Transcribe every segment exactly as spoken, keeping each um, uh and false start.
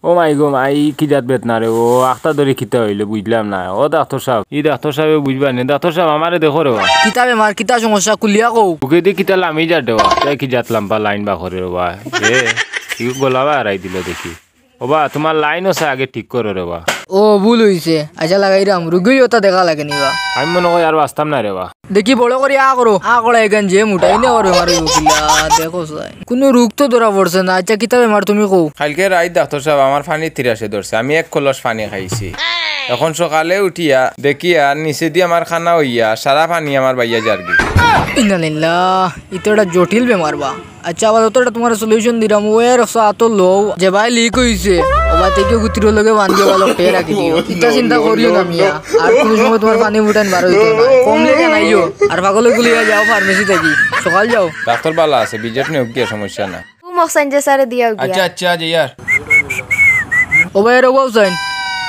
ও মাই গো মাই, ই কি জাত বেদনা রে? ও আখতা ধরি কিতা অইলো বুঝলাম না। ও ডাক্তর সাব, ই ডাক্তর সাবে বুঝবা নি? ডাক্তর সাব, আমারে দেখো রে বা। কিতা বেমার, কিতা সমস্যা, খুলিয়া কও। বুকেদি কিতা লামি যার রে বা। তাই কি জাত লাম্বা লাইন বা করে রে বা। এ, কি গলা বা হারাই দিল দেখি। ও বা, তুমার লাইন আছে, আগে ঠিক করো রে বা। ও, ভুল অইছে। আচ্ছা, লাগাইরাম। রুগী অতা দেখা লাগে নি বা। আমি মনো করি আর বাচতাম না রে বা। দেখি বড় করি আ করো। আ করা এখান যে মোটা, ইনে আবার বেমার অইবো কিলা, দেখো চাই। কুনু রোগ তো ধরা পড়ছে না। আচ্ছা, কিতা বেমার তুমি কও? কাইলকে রাইত ডাক্তর সাব আমার পানির তিরাসে ধরছে, আমি এক কলস পানি খাইছি। এখন সকালে উঠিয়া দেখিয়ার নিচেদি আমার কানা অইয়া সারা পানি আমার বাইয়া যারগি। ইন্না লিল্লাহ, ই তো একটা জটিল বেমার বা। আচ্ছা, আপাতত এটা তুমার solution দিরাম, ওয়ার সাথে লও, যে ভাই লিক অইছে, ও ভাই থেকে গুতির লগে বান্ধিয়া ভালা পেয়ে রাখি দিও। ইতা চিন্তা করিও না মিয়া, আর কুনু সময় তুমার পানি ফুটান বার অইতো না। কমলে জানাইও, আর পাগলে গুলিয়া যাও ফার্মেসি থাকি, সকাল যাও। ডাক্তর ভালা আছে, বিজেট নিয়ে গিয়া সমস্যা না। ঘুম অকসাইন যে সারে দিয়াও গিয়া। আচ্ছা, আচ্ছা, যাইয়ার। ও ভাই, রে ও ভাই হুসাইন,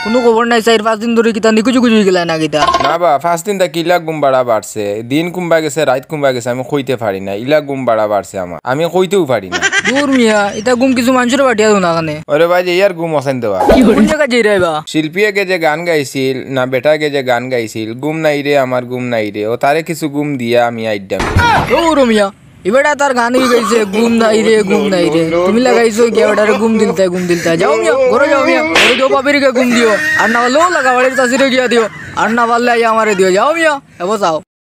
কুনু খবর নাই, চাইর পাঁচ দিন ধরি কিতা নিকুচু কুচু অইগেলা না কিতা? না বা, পাঁচ দিন থাকি ইলা ঘুম বাড়া বাড়ছে। দিন কুম্বা গেছে, রাইত কুম্বা গেছে, আমি কইতে পারি না। ইলা ঘুম বাড়া বাড়ছে আমার, আমি কইতেও পারি না। দূর মিয়া, ইতা ঘুম কিছু মানষরে বাটিয়া দেও না কেনে? ওরে ভাই, যাইয়ার ঘুম অকসাইন দেওয়া। কুন জাগাত যাইরায় বা? শিল্পী এগে যে গান গাইছিল, না বেটা এগে যে গান গাইছিল, ঘুম নাই রে আমার, ঘুম নাই রে, ও তারে কিছু ঘুম দিয়া আমি আইড্ডাম। দূর মিয়া, ইবেটা তার গানই গাইছে, ঘুম নাই রে, ঘুম নাই রে। তুমি লাগাইছো গিয়া বেটারে ঘুম দিলতায়, ঘুম দিলতায়। যাও মিয়া, ঘরো যাও মিয়া, ঘরো যাও, বাপেরে গিয়া ঘুম দিও। আর না পারলে ও লাগা বাড়ির চাচিরে গিয়া দিও, আর না পারলে আইয়া আমারে দিও। যাও মিয়া, এবো চাও।